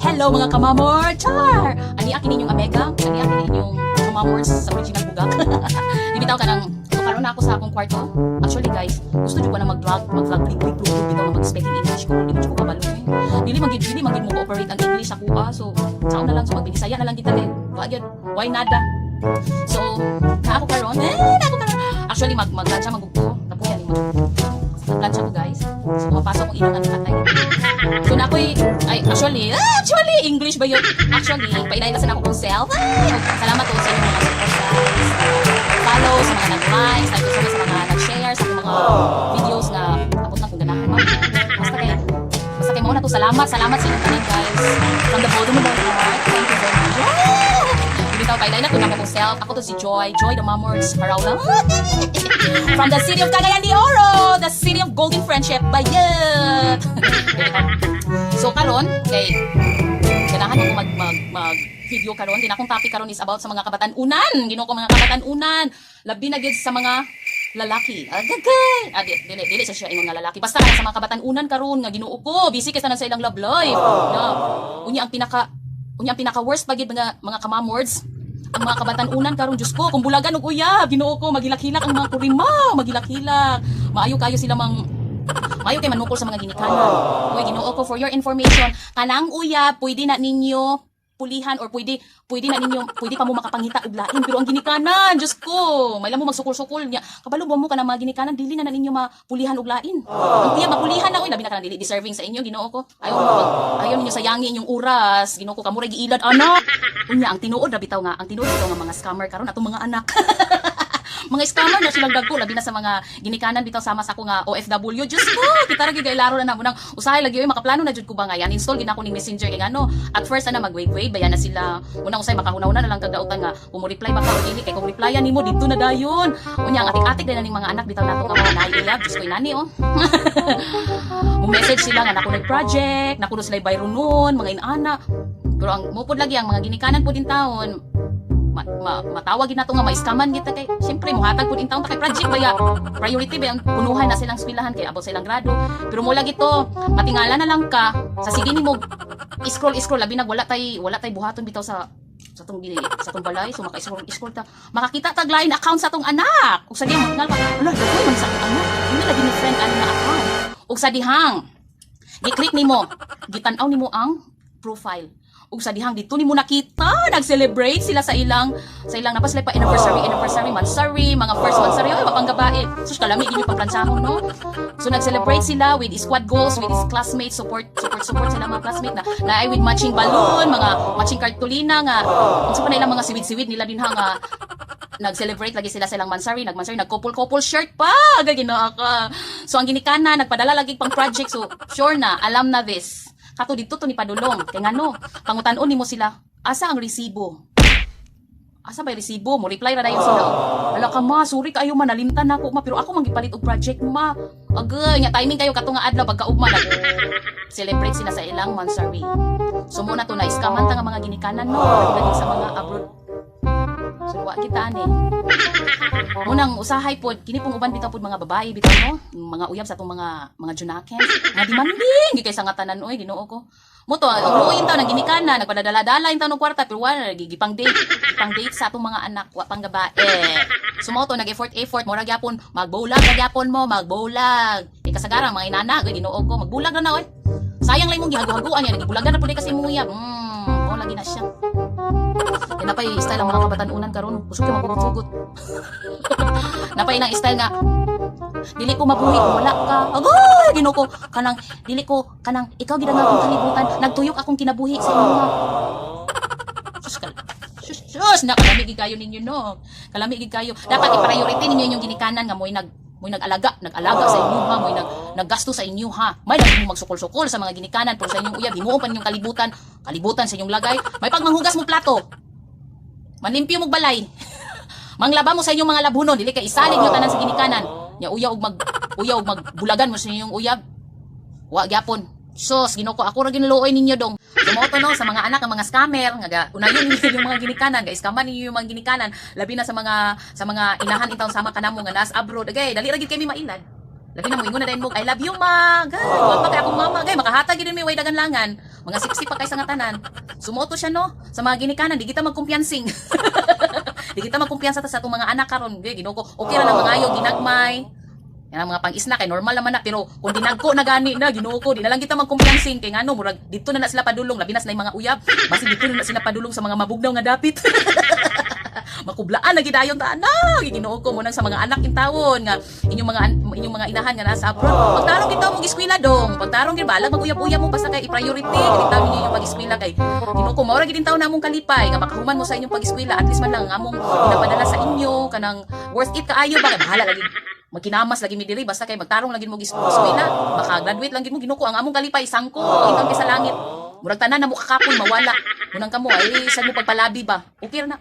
Hello, mga kamamor! Char! Ani akin ninyong amega, ani akin ninyong kamamors sa original bugak. Di bitaw ka ng so karon na ako sa akong kwarto. Actually, guys, gusto jud ko na mag-vlog, mag-vlog, vlog, vlog, vlog, bitaw na mag-speaking English ko, dili jud ko kabalo eh. Dili man gid mo cooperate ang English sa kuha. So, sao na lang, so magbinisaya na lang kita kay wa gyud, why nada. So, na ako karon, eh, na ako karon. Actually, magplansya man ko. Kapuyan ni magplansya ko, guys. So, pumapasok kong ilong at katay. So na ako'y, ay, actually, actually, English ba yun? Actually, painailasan ako kong self. Ay, salamat po sa inyong mga support, guys. Follow, sa mga nag-like, thank you so much sa mga nag-share, sa akong mga videos nga abot na kung ganahan man. Basta kay mao na to, salamat, salamat sa inyong tanan, guys. From the bottom of my heart, thank you very much. Oh! Bitaw kay na to nako kong self. Ako to si Joy, Joy the Mamorts Paraula. From the city of Cagayan de Oro, the city of golden friendship. Bayot! So karon kay ganahan ko mag mag mag video karon din. Akong topic karon is about sa mga kabatan-unan. Ginoo ko, mga kabatan-unan. Labi na gyud sa mga lalaki. Agagay. Ah, di, dili dili sa siya ingon nga lalaki. Basta sa mga kabatan-unan karon nga, Ginoo ko, busy kay sa ilang love life. No. Unya ang pinaka worst pa gyud, mga kamamords, ang mga kabatan-unan karon, Diyos ko, kung bulagan og uyab, Ginoo ko, magilak-hilak ang mga kurima, magilak-hilak. Maayo kayo sila mang Maayo kay manukol sa mga ginikanan. Uy, Ginoo ko, for your information, kanang uyab, pwede na ninyo pulihan or pwede pwede na ninyo, pwede pa mo makapangita og lain, pero ang ginikanan, Diyos ko, may mo magsukol-sukol niya. Kabalo ba mo kanang mga ginikanan, dili na ninyo mapulihan og lain? Ang uyab mapulihan na, oy, labi na kanang dili deserving sa inyo. Ginoo ko, ayaw ninyo sayangi inyong oras. Ginoo ko, kamo ra giilad ana. Unya ang tinuod ra bitaw nga, ang tinuod bitaw nga mga scammer karon atong mga anak, mga scammer na silang dagko, labi na sa mga ginikanan bitaw sama sa ako nga OFW. Diyos ko, kita ra gyud laro na namo nang usahay lagi oy, makaplano na jud ko ba nga yan install gid ako ning Messenger kay ngano at first ana mag wave wave bayan na sila. Unang usay makahuna-huna na lang kag dautan nga kung mo reply ba ka o dili, kay kung replyan nimo didto na dayon. Unya ang atik-atik din na ning mga anak bitaw nato nga mga naiyab. Diyos ko, inani oh, mo message sila nga nako project nako sila bayro noon, mga inana. Pero ang mupod lagi ang mga ginikanan po din taon, matawag gid nato nga ma-scaman kita kay siyempre mohatag pud in taon ta kay project baya, priority ba ang punuhan na silang eskwelahan kay abot sa ilang grado. Pero mo lagi to, matingala na lang ka sa sige nimo scroll scroll, labi nag wala tay buhaton bitaw sa tong balay. So maka scroll scroll ta, makakita tag lain account sa tong anak ug sa dihang matingal ka, "Ala, dagko man sa akong anak, hindi lagi ni friend ani nga account." Ug sa dihang gi-click nimo, gitan-aw nimo ang profile, ug sa dihang dito nimo nakita nag-celebrate sila sa ilang napa sila pa anniversary, anniversary, mansary, mga first mansary. Oy, mapanggabae, sus, kalami gid yung pagplansahon, no? So nag-celebrate sila with squad goals with his classmates, support, support, support sila mga classmate na na ay with matching balloon, mga matching cartolina nga unsa pa na ilang mga siwid-siwid nila din ha nga nag-celebrate lagi sila sa ilang mansary, nagmansary, nag-couple-couple shirt pa. Agay, Ginoo ka. So ang ginikanan nagpadala lagi pang project, so sure na, alam na this. Kato dito to ni padulong. Kay ngano, pangutan-on nimo sila, "Asa ang resibo? Asa ba yung resibo?" Mo reply ra dayon sila. "Ala ka ma, sorry kayo ma, nalimtan nako ma, pero ako man gipalit og project ma." Agay, nga timing kayo kato nga adlaw pagkaugma nag celebrate sila sa ilang mansary. So mo na to na iskaman ta nga mga ginikanan, no, labi na sa mga abroad. So wa kita ani. Munang usahay pod kini pong uban bitaw pod mga babae bitaw, no, mga uyab sa atong mga junakens, mga demanding gi kay sa nga tanan oy, Ginoo ko. Mo to ang luoy taw nang ginikanan nagpadadala-dala in taw og kwarta, pero wala gipang date sa atong mga anak, wa pang gabae. So mo to nag-effort effort, mura gyapon magbulag ra gyapon mo magbulag. E kasagaran mga inana, oy, Ginoo ko, magbulag ra na oy. Sayang lang imong gihago-haguan niya, nagibulagan na pud kasi imong uyab. Mo lagi na siya. Kaya napay style ang mga kabatan-unan karon, kusog kay maghugot. Napay nang style nga dili ko mabuhi kung wala ka. Agoy, Ginoo ko, kanang dili ko kanang ikaw gid ang akong kalibutan, nagtuyok akong kinabuhi sa imo. Sus ka. Sus, sus, na kalami gid kayo ninyo, no. Kalami gid kayo. Dapat i-priority ninyo inyong ginikanan nga mo'y nag-alaga, nag-alaga sa inyo ha, mo'y naggasto sa inyo ha. May lagi mo magsukol-sukol sa mga ginikanan, pero sa inyong uyab, himuon pa ninyong kalibutan, kalibutan sa inyong lagay. May pagmanghugas mo plato. Manlimpyo mo balay. Manglaba mo sa inyong mga labhunon, dili kay isalig nyo tanan sa ginikanan. Nya uya og magbulagan mo sa inyong uyab. Wa gyapon. Sus, Ginoo ko, ako ra ginaluoy ninyo dong. Sumoto no sa mga anak ang mga scammer nga ga unayon ninyo yung mga ginikanan, ga scamman ninyo yung mga ginikanan, labi na sa mga inahan intawon sama kanamo nga nas abroad. Agay, dali ra gid kami mailad. Labi na mo ingon na dayon mo, "I love you, ma." Gay, wa pa kay akong mama, gay makahatag gid mi way dagan langan. Mga sipsip pa kay sa nga tanan. Sumoto siya, no, sa mga ginikanan, di kita magkumpiyansing. Di kita magkumpiyansa ta sa atong mga anak karon. Di, Ginoo ko, okay ra lang mangayo ginagmay. Yan ang mga pang-isna kay normal naman na, pero kung dinagko na gani na, Ginoo ko, di na lang kita magkumpiyansing kay ngano, murag dito na na sila padulong, labi na sa mga uyab, basi dito na na sila padulong sa mga mabugnaw nga dapit. Makublaan lagi dayon ta na, Ginoo ko. Munang sa mga anak intawon nga inyong mga inahan nga nasa abroad, pagtarong kita mo eskwela dong, pagtarong gid, balag maguyab-uyab mo, basta kay i-priority gid taon ninyo yung pag-eskwela kay, Ginoo ko, mao ra gid taon namong kalipay nga makahuman mo sa inyong pag-eskwela. At least man lang ang among ginapadala sa inyo kanang worth it kaayo ba, kay bahala lagi magkinamas lagi mi diri, basta kay magtarong lagi mo eskwela, maka-graduate lang gid mo. Ginoo ko, ang among kalipay sangko intang sa langit, murag tanan na mo kakapoy mawala. Munang kamo ay sad mo pagpalabi ba, okay ra na.